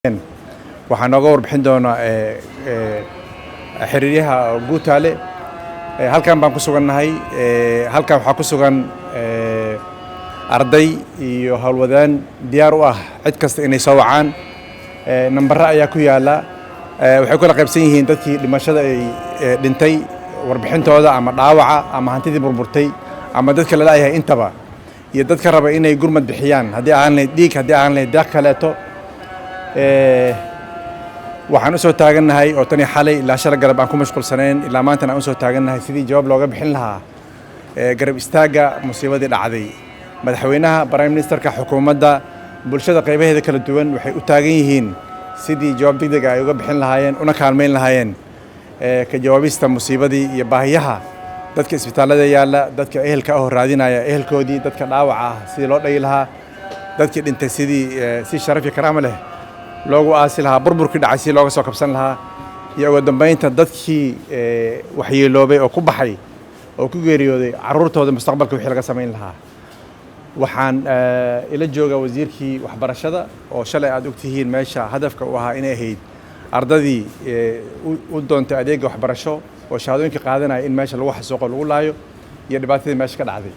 Waxaa nooga warbixin doona xiriiryaha Guutaale. Halkan baan ku sugannahay. Halkan waxaa ku sugan arday iyo howlwadaan diyaar u ah cid kasta inay soo wacaan. Nambare ayaa ku yaala. Waxay kula qaybsan yihiin dadkii dhimashada ay dhintay warbixintooda, ama dhaawaca, ama hantidii burburtay, ama dadka la la'yahay intaba, iyo dadka raba inay gurmad bixiyaan, haddii ahaan lahayd dhiig, haddii ahaan lahayd deeq kaleeto. Waxaan usoo taagannahay oo tani xalay ilaa shala galab aan ku mashquulsanayn, ilaa maantana aan usoo taagannahay sidii jawaab looga bixin lahaa garab istaagga musiibadii dhacday. Madaxweynaha, prime ministerka, xukuumadda, bulshada qaybaheeda kala duwan waxay u taagan yihiin sidii jawaab degdeg ah ay uga bixin lahaayeen una kaalmayn lahaayeen ka jawaabista musiibadii iyo baahiyaha dadka isbitaallada yaalla, dadka ehelka ah oo raadinaya ehelkoodii, dadka dhaawaca ah sidii loo dhayi lahaa, dadkii dhintay sidii si sharaf iyo karaamo leh loogu aasi lahaa, burburkii dhacay si looga soo kabsan lahaa, iyo ugu dambeynta dadkii waxyeeloobay oo ku baxay oo ku geeriyooday carruurtooda mustaqbalka wixii laga samayn lahaa. Waxaan ila jooga wasiirkii waxbarashada oo shalay aad ogtihiin meesha hadafka u ahaa inay ahayd ardadii u doontay adeega waxbarasho oo shahaadooyinka qaadanaya in meesha lagu xasuuqo, lagu laayo, iyo dhibaatadii meesha ka dhacday.